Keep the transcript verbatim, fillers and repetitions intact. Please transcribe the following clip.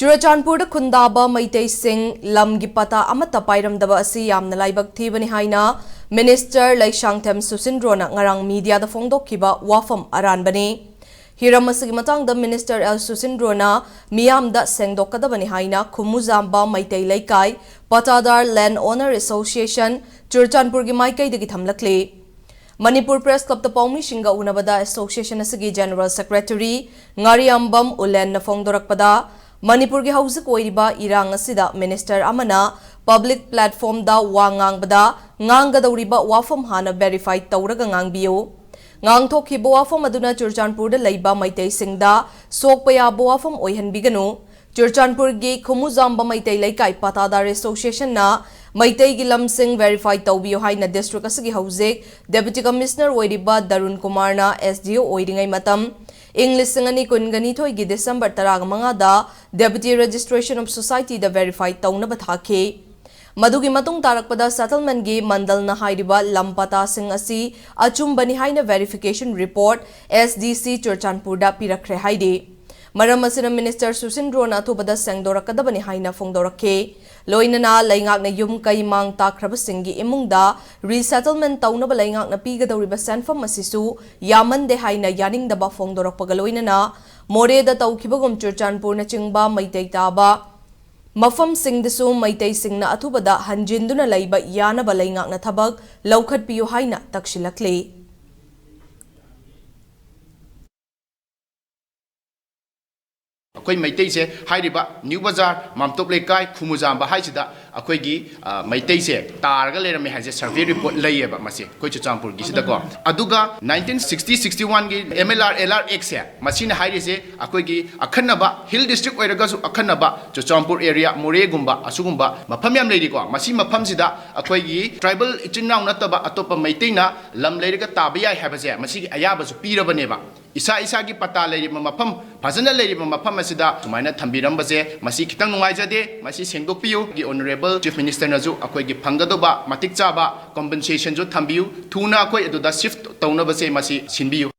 ꯆꯨꯔꯆꯥꯟꯄꯨꯔꯗ ꯈꯨꯟꯗꯥꯕ ꯃꯩꯇꯩꯁꯤꯡ ꯂꯝꯒꯤ ꯄꯇꯥ ꯑꯃꯠꯇ ꯄꯥꯏꯔꯝꯗꯕ ꯑꯁꯤ ꯌꯥꯝꯅ ꯂꯥꯏꯕꯛ ꯊꯤꯕꯅꯤ ꯍꯥꯏꯅ ꯃꯤꯅꯤꯁꯇꯔ ꯂꯩꯁꯥꯡꯊꯦꯝ ꯁꯨꯁꯤꯟꯗ꯭ꯔꯣꯅ ꯉꯔꯥꯡ ꯃꯤꯗꯤꯌꯥꯗ ꯐꯣꯡꯗꯣꯛꯈꯤꯕ ꯋꯥꯐꯝ ꯑꯔꯥꯟꯕꯅꯤ꯫ ꯍꯤꯔꯝ ꯑꯁꯤꯒꯤ ꯃꯇꯥꯡꯗ ꯃꯤꯅꯤꯁꯇꯔ ꯑꯦꯜ ꯁꯨꯁꯤꯟꯗ꯭ꯔꯣꯅ ꯃꯤꯌꯥꯝꯗ ꯁꯦꯡꯗꯣꯛꯀꯗꯕꯅꯤ ꯍꯥꯏꯅ ꯈꯨꯃꯨꯖꯥꯝꯕ ꯃꯩꯇꯩ ꯂꯩꯀꯥꯏ ꯄꯇꯥꯗꯥꯔ Land Owner Association ꯆꯨꯔꯆꯥꯟꯄꯨꯔꯒꯤ ꯃꯥꯏꯀꯩꯗꯒꯤ ꯊꯝꯂꯛꯂꯤ꯫ ꯃꯅꯤꯄꯨꯔ ꯄ꯭ꯔꯦꯁ ꯀ꯭ꯂꯕꯇ ꯄꯥꯎꯃꯤꯁꯤꯡꯒ ꯎꯅꯕꯗ ꯑꯦꯁꯣꯁꯤꯌꯦꯁꯟ ꯑꯁꯤꯒꯤ ꯖꯦꯅꯔꯦꯜ ꯁꯦꯀ꯭ꯔꯦꯇꯔꯤ ꯉꯥꯔꯤꯌꯥꯝꯕꯝ ꯎꯂꯦꯟꯅ ꯐꯣꯡꯗꯣꯔꯛꯄꯗ, ꯃꯅꯤꯄꯨꯔꯒꯤ ꯍꯧꯖꯤꯛ ꯑꯣꯏꯔꯤꯕ ꯏꯔꯥꯡ ꯑꯁꯤꯗ ꯃꯤꯅꯤꯁꯇꯔ ꯑꯃꯅ ꯄꯕ꯭ꯂꯤꯛ ꯄ꯭ꯂꯦꯠꯐꯣꯔꯝꯗ ꯋꯥ ꯉꯥꯡꯕꯗ ꯉꯥꯡꯒꯗꯧꯔꯤꯕ ꯋꯥꯐꯝ ꯍꯥꯟꯅ ꯚꯦꯔꯤꯐꯥꯏ ꯇꯧꯔꯒ ꯉꯥꯡꯕꯤꯌꯨ꯫ ꯉꯥꯡꯊꯣꯛꯈꯤꯕ ꯋꯥꯐꯝ ꯑꯗꯨꯅ ꯆꯨꯔꯆꯥꯟꯄꯨꯔꯗ ꯂꯩꯕ ꯃꯩꯇꯩꯁꯤꯡꯗ ꯁꯣꯛꯄ ꯌꯥꯕ ꯋꯥꯐꯝ ꯑꯣꯏꯍꯟꯕꯤꯒꯅꯨ꯫ ꯆꯨꯔꯆꯥꯟꯄꯨꯔꯒꯤ ꯈꯨꯃꯨꯖꯥꯝꯕ ꯃꯩꯇꯩ ꯂꯩꯀꯥꯏ ꯄꯇꯥꯗꯥꯔ ꯑꯦꯁꯣꯁꯤꯌꯦꯁꯟꯅ ꯃꯩꯇꯩꯒꯤ ꯂꯝꯁꯤꯡ ꯚꯦꯔꯤꯐꯥꯏ ꯇꯧꯕꯤꯌꯨ ꯍꯥꯏꯅ ꯗꯤꯁꯇ꯭ꯔꯤꯛ ꯑꯁꯤꯒꯤ ꯍꯧꯖꯤꯛ ꯗꯦꯄꯨꯇꯤ ꯀꯃꯤꯁꯅꯔ ꯑꯣꯏꯔꯤꯕ ꯗꯔꯨꯟ ꯀꯨꯃꯥꯔꯅ ꯑꯦꯁ ꯗꯤ ꯑꯣ ꯑꯣꯏꯔꯤꯉꯩ ꯃꯇꯝ ꯏꯪ ꯂꯤꯁꯤꯡ ꯑꯅꯤ ꯀꯨꯟꯒ ꯅꯤꯊꯣꯏꯒꯤ ꯗꯤꯁꯦꯝꯕꯔ ꯇꯔꯥꯃꯉꯥꯗ Deputy Registration of Societyꯗ ꯚꯦꯔꯤꯐꯥꯏ ꯇꯧꯅꯕ ꯊꯥꯈꯤ꯫ ꯃꯗꯨꯒꯤ ꯃꯇꯨꯡ ꯇꯥꯔꯛꯄꯗ ꯁꯦꯇꯜꯃꯦꯟꯒꯤ ꯃꯟꯗꯜꯅ ꯍꯥꯏꯔꯤꯕ ꯂꯝ ꯄꯇꯥꯁꯤꯡ ꯑꯁꯤ ꯑꯆꯨꯝꯕꯅꯤ ꯍꯥꯏꯅ ꯚꯦꯔꯤꯐꯤꯀꯦꯁꯟ ꯔꯤꯄꯣꯔꯠ ꯑꯦꯁ ꯗꯤ ꯁꯤ ꯆꯨꯔꯆꯥꯟꯄꯨꯔꯗ ꯄꯤꯔꯛꯈ꯭ꯔꯦ ꯍꯥꯏꯔꯤ꯫ ꯃꯔꯝ ꯑꯁꯤꯅ ꯃꯤꯅꯤꯁꯇꯔ ꯁꯨꯁꯤꯟꯗ꯭ꯔꯣꯅ ꯑꯊꯨꯕꯗ ꯁꯦꯡꯗꯣꯔꯛꯀꯗꯕꯅꯤ ꯍꯥꯏꯅ ꯐꯣꯡꯗꯣꯔꯛꯈꯤ꯫ ꯂꯣꯏꯅꯅ ꯂꯩꯉꯥꯛꯅ ꯌꯨꯝ ꯀꯩ ꯃꯥꯡ ꯇꯥꯛꯈ꯭ꯔꯕꯁꯤꯡꯒꯤ ꯏꯃꯨꯡꯗ ꯔꯤꯁꯦꯇꯜꯃꯦꯟ ꯇꯧꯅꯕ ꯂꯩꯉꯥꯛꯅ ꯄꯤꯒꯗꯧꯔꯤꯕ ꯁꯦꯟꯐꯝ ꯑꯁꯤꯁꯨ ꯌꯥꯝꯃꯟꯗꯦ ꯍꯥꯏꯅ ꯌꯥꯅꯤꯡꯗꯕ ꯐꯣꯡꯗꯣꯔꯛꯄꯒ ꯂꯣꯏꯅꯅ ꯃꯣꯔꯦꯗ ꯇꯧꯈꯤꯕꯒꯨꯝ ꯆꯨꯔꯆꯥꯟꯄꯨꯔꯅꯆꯤꯡꯕ ꯃꯩꯇꯩ ꯇꯥꯕ ꯃꯐꯝꯁꯤꯡꯗꯁꯨ ꯃꯩꯇꯩꯁꯤꯡꯅ ꯑꯊꯨꯕꯗ ꯍꯟꯖꯤꯟꯗꯨꯅ ꯂꯩꯕ ꯌꯥꯅꯕ ꯂꯩꯉꯥꯛꯅ ꯊꯕꯛ ꯂꯧꯈꯠꯄꯤꯌꯨ ꯍꯥꯏꯅ ꯇꯛꯁꯤꯜꯂꯛꯂꯤ꯫ ꯑꯩꯈꯣꯏ ꯃꯩꯇꯩꯁꯦ ꯍꯥꯏꯔꯤꯕ ꯅ꯭ꯌꯨ ꯕꯖꯥꯔ, ꯃꯥꯝꯇꯣꯞ ꯂꯩꯀꯥꯏ, ꯈꯨꯃꯨꯖꯥꯝꯕ ꯍꯥꯏꯁꯤꯗ ꯑꯩꯈꯣꯏꯒꯤ, ꯑ, ꯃꯩꯇꯩꯁꯦ ꯇꯥꯔꯒ ꯂꯩꯔꯝꯃꯦ ꯍꯥꯏꯁꯦ ꯁꯔꯚꯦ ꯔꯤꯄꯣꯔꯠ ꯂꯩꯌꯦꯕ ꯃꯁꯤ ꯑꯩꯈꯣꯏ ꯆꯨꯔꯆꯥꯟꯄꯨꯔꯒꯤꯁꯤꯗꯀꯣ꯫ ꯑꯗꯨꯒ nineteen sixty sixty-oneꯒꯤ M L R L R Actꯁꯦ, ꯃꯁꯤꯅ ꯍꯥꯏꯔꯤꯁꯦ ꯑꯩꯈꯣꯏꯒꯤ ꯑꯈꯟꯅꯕ Hill District ꯑꯣꯏꯔꯒꯁꯨ ꯑꯈꯟꯅꯕ ꯆꯨꯔꯆꯥꯟꯄꯨꯔ area, ꯃꯣꯔꯦꯒꯨꯝꯕ ꯑꯁꯤꯒꯨꯝꯕ ꯃꯐꯝ ꯌꯥꯝ ꯂꯩꯔꯤꯀꯣ꯫ ꯃꯁꯤ ꯃꯐꯝꯁꯤꯗ ꯑꯩꯈꯣꯏꯒꯤ tribal ꯏꯆꯤꯟ ꯏꯅꯥꯎ ꯅꯠꯇꯕ ꯑꯇꯣꯞꯄ ꯃꯩꯇꯩꯅ ꯂꯝ ꯂꯩꯔꯒ ꯇꯥꯕ ꯌꯥꯏ ꯍꯥꯏꯕꯁꯦ ꯃꯁꯤꯒꯤ ꯑꯌꯥꯕꯁꯨ ꯄꯤꯔꯕꯅꯦꯕ꯫ ꯏꯁꯥ ꯏꯁꯥꯒꯤ ꯄꯇꯥ ꯂꯩꯔꯤꯕ ꯃꯐꯝ, ꯐꯖꯅ ꯂꯩꯔꯤꯕ ꯃꯐꯝ ꯑꯁꯤꯗ ꯁꯨꯃꯥꯏꯅ ꯊꯝꯕꯤꯔꯝꯕꯁꯦ, ꯃꯁꯤ ꯈꯤꯇꯪ ꯅꯨꯡꯉꯥꯏꯖꯗꯦ꯫ ꯃꯁꯤ ꯁꯦꯡꯗꯣꯛꯄꯤꯌꯨ꯫ Honourable Chief Ministerꯅꯁꯨ ꯑꯩꯈꯣꯏꯒꯤ ꯐꯪꯒꯗꯧꯕ ꯃꯇꯤꯛ ꯆꯥꯕ compensationꯁꯨ ꯊꯝꯕꯤꯌꯨ꯫ ꯊꯨꯅ ꯑꯩꯈꯣꯏ ꯑꯗꯨꯗ shift ꯇꯧꯅꯕꯁꯦ ꯃꯁꯤ ꯁꯤꯟꯕꯤꯌꯨ꯫